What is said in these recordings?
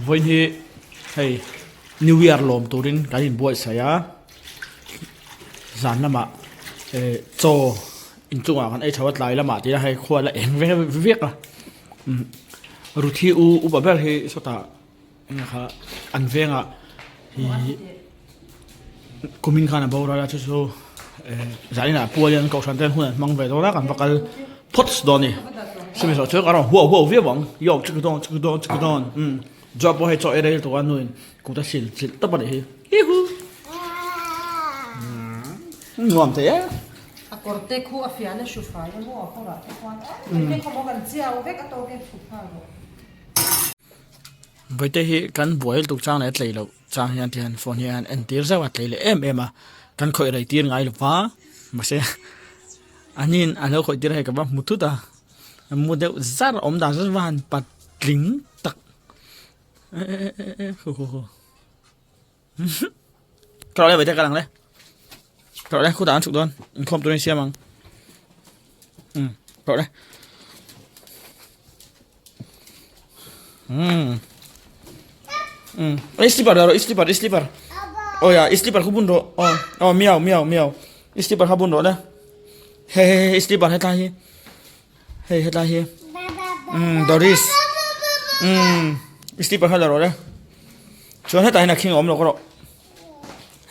Vawiin hi hei new year lawm turin kan inbuatsaih a zan lamah eh chaw inchungah kan ei tho a tlai lamah tih a hei khua la eng vek vek a Ruthi u upa ber hi sawtah enge kha an vengah ih kumin khan a boral a chu chu eh zaninah pual hian kohhran te hun an hmang ve dawn a kan va kal phawt dawn a ni chumi zawh chu kan rawn huau huau viau ang yo chiki dawn chiki dawn chiki dawn umm job pawh hei chaw ei rei lutuk a nuin kut a sil chilh tawp a nih hi hihu nuam thei e. A kawr te khu a fiah na hru fai emaw a kawrah te khuan engte khawmaw kan chiau vek a tawk e chhuk nghal rawh. Vaite hi kan buai lutuk chang leh a tlei loh chang hian tihian phone hi a han entir zauh a tlei leh em em a kan khawih rei tir ngai lo va mahse a nin a lo khawih tir a hei ka va hmu thut a mu deuh zar awm dan zet va han patling tak e e e e hu hu hu. Ka rawh le vaite ka lang le ka rawh le khutah an chhuk dawn inkhawm turin siam ang um ka rawh le um um i slipper dah rawh i slipper i slipper oh ya i slipper kha bun rawh oh oh miau miau miau i slipper kha bun rawh le hei hei hei i slipper hetlai hi hei hetlai hi um Doris um i slipper kha la rawh le Chuan hetah hian a khing a awm lo ka rawh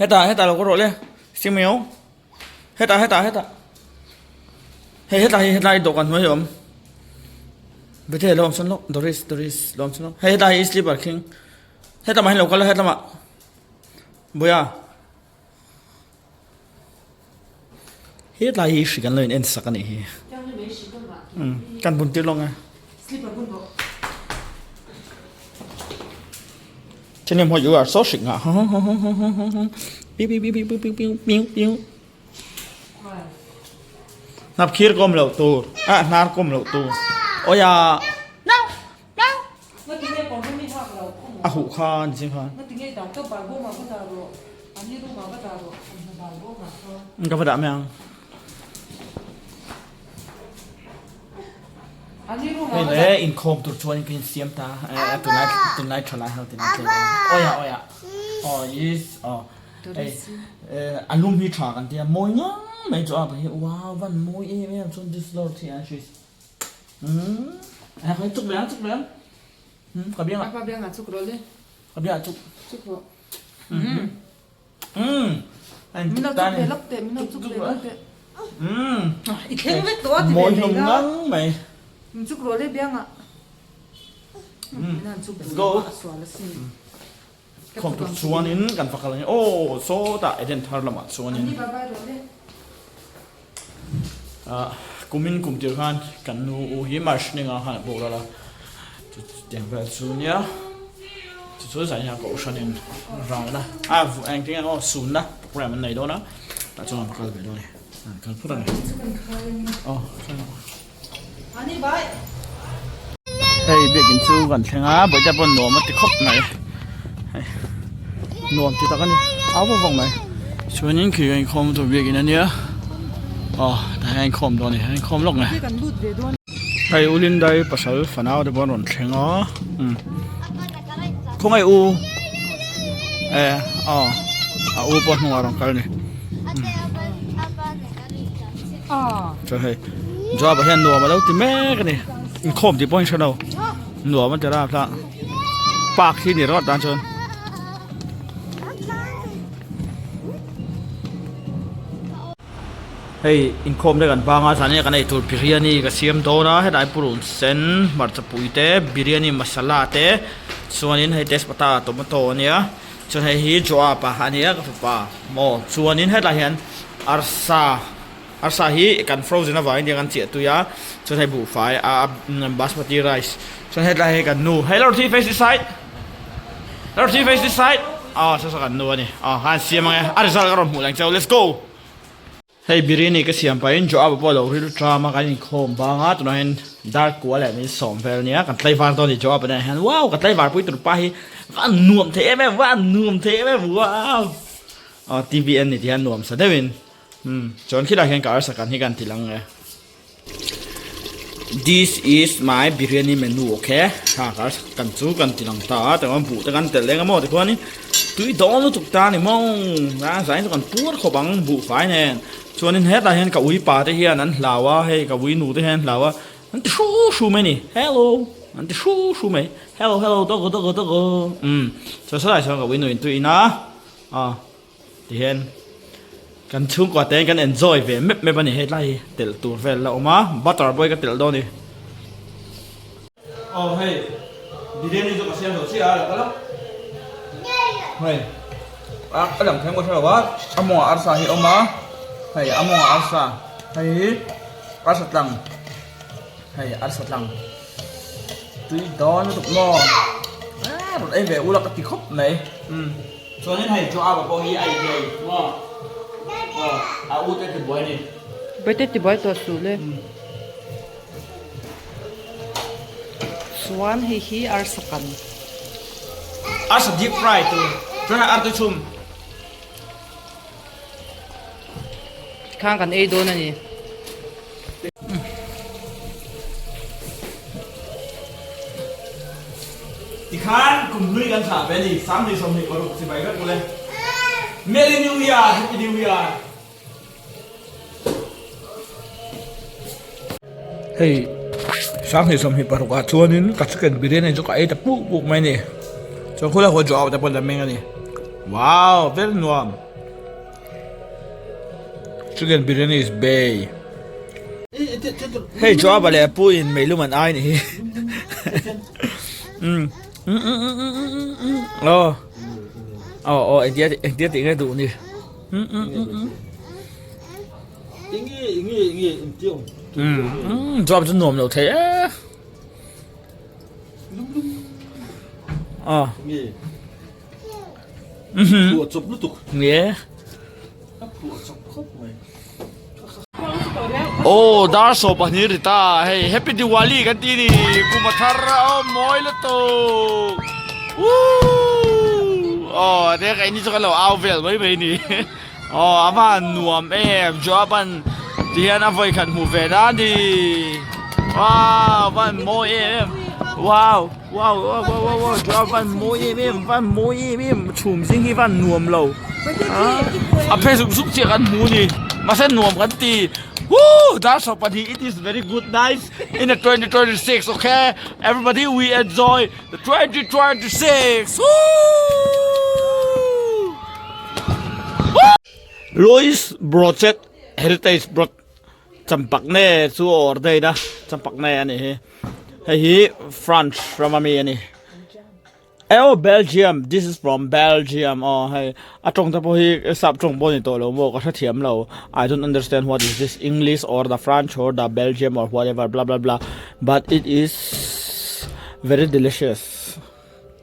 hetah hetah lo ka rawh le simeo hetah hetah hetah hei hetlai hi hetlai dawhkan hnuai hi a awm bethel a awm sawn lawk doris doris lo awm sawn lawk hei hetlai hi slipper khing hetlamah hian lo kal a hetlamah buia hetlai hi hrik an lo in en sak a nih hi umm kan bun tir lawng e Cho nên mọi người số xịn à piu piu piu piu piu piu piu piu Nap khir kom lo tur a hnar kom lo tur ôi à a huh kha ni chin khan ka va dah mai ang hei le inkhawm tur chuan ka insiam ta tunlai tunlai thalai ho tina tlem awi a awi a aw yes aw hei a lum hi tha kan tia mawi ngang mai chu a hi wow van mawi em em chuan this lord hi an hris umm a chuk ve ang chuk ve ang umm ka biang ah ka biang ah chuk rawh le ka biang ah chuk chuk rawh umm umm min lo chuk ve lawk teh min lo chuk ve lawk teh umm i thleng vek tawh a ti ve mawi hlawm ngang mai min chuk rawh le biang ah umm let's go Khawm tur chuanin kan va kal ang e aw sawtah Eden thar lamah chuanin ah kumin kum tir khan kan nu u hi March ninga khan a boral a chutiang vel chu nia chu chu zan hian kohhranin ralna a engtin nge aw sunna program an nei dawn a tah chuan an va kal ve dawn a ni an kal phut a ni aw. Hei biakin chu kan thleng a bawihte pawh nuam a ti khawp mai hei nuam ti tak a ni au vak vak mai chuanin khi ka inkhawm tur biakin a nia aw tah hian a inkhawm dawn a ni a inkhawm lawk mai hei u Lindai pasal fanau te pawh an rawn thleng a umm khawngaih u e aw a u pawh hnungah a rawn kal a ni chuan hei job ah hian nuam alo ti mek ani inkhawm tih pawh a inhre lo nuam a ti rap hlak park hi ni rawt tan chuan. Hei inkhawm te kan bang a zan hi kan ei tur biryani ka siam dawn a hetlai purun sen hmarcha pui te biryani masala te chuanin hei tezpata tomato ania chuan hei hi joab a ania ka fapa maw chuanin hetlai hian arsa arsa hi kan frozen avangin tiang kan chiah tui a chuan hei buhfai a basmati rice chuan hetlai hi kan nu hello thi face this side hello thi face this side aw saw saw kan nu ani aw khan siam ang e a result ka rawn hmuh leng cheu let's go. Hei biryani ka siam pahin Joab pawh a lo ril tram a kan inkhawm bang a tunah hian dar kua leh min sawm vel ania kan tlaivar dawn a ni Joab nen hian wow ka tlaivar pui tur pa hi va nuam thei em em va nuam thei em em wow aw T V en ni ti hian nuam sa deuhin umm chuan khilaiah khian ka arsa kan hi kan ti lang e. This is my biryani menu okay ha kar kan chu kan ti lang ta a tichuan buh te kan telh eng a maw tikhuanin tui dawn lutuk ta a ni maw a zain chu kan puar khawp ang buhfai nen chuanin hetah hian ka ui pa te hian an hlau a hei ka ui nu te hian an hlau a an ti hru hru mai a ni hello an ti hru hru mai hello hello dawk dawk dawk umm chuan saw lai sawn ka ui nu in tui in a aw. Tihian kan chhungkua te hian kan enjoy ve mep mep a ni hetlai hi telh tur vel la awm a butter pawh hi ka telh dawn a ni. Aw hei biryani chu ka siam zo chiah a lo kal a hei a ka lang thei maw hre lo a a mawngah arsa hi a awm a hei a mawngah arsa hei hi arsa tlang hei arsa tlang tui dawn lutuk maw ah rawn ei ve ula ka ti khawp mai umm. Chuanin hei Joaba pawh hi a inei maw? Aw, a u te tibuai a ni. Bete tibuai tawh suh le. Chuan hei hi arsa kan. Arsa deep fry tur. Chuan hei artui chhum. Tikhan kan ei dawn a ni. Tikhan kum hlui kan thlah ve a ni, Sanghnih 26 chibai vek ule. Merry New Year, Happy New Year. Hei Sanghnih 26 ah chuanin ka chicken biryani chu ka ei ta puk puk mai a ni. Chuan khulai haw job te pawh la meng a ni. Wow, very nuam. Chicken biryani is bay. Hei chu a leh pu in meilum an ai ni hi. Um. Oh. Oh oh engtia engtia tih nge duh ni. Um um um um. Ingi ingi ingi intiong. Um um job chu nuam lo thei e. Ah. Nge. Mhm. Phuah chawp lutuk. Nge. A phuah chawp khawp mai. Oh, dar so pahnih ri ta. Hei, Happy Diwali kan ti ni. Kum a thar a awm mawi lutuk. Woo! Oh, te ka ini chu kan lo au vel mai mai ni. Oh, a van nuam em. Joaban ti hian a vawi khat hmuh ve na ni. Wow, van mawi em em. Wow. Wow wow wow wow wow chu a van mawi em em van mawi em em chhum zing hi van nuam lo a phe zuk zuk chiah kan hmu ni mahse nuam kan ti woo dar sawm pahnih it is very good nice in the 2026 okay everybody we enjoy the 2026 woo Louis Brochet Heritage Brot Champak ne chu a awr daih a champak ne a nih hi hei hi France ram ami a ni oh Belgium this is from Belgium aw hei a tawng te pawh hi sap tawng pawh a ni tawh lo maw ka hrethiam lo I don't understand what is this English or the French or the Belgium or whatever bla bla bla but it is very delicious.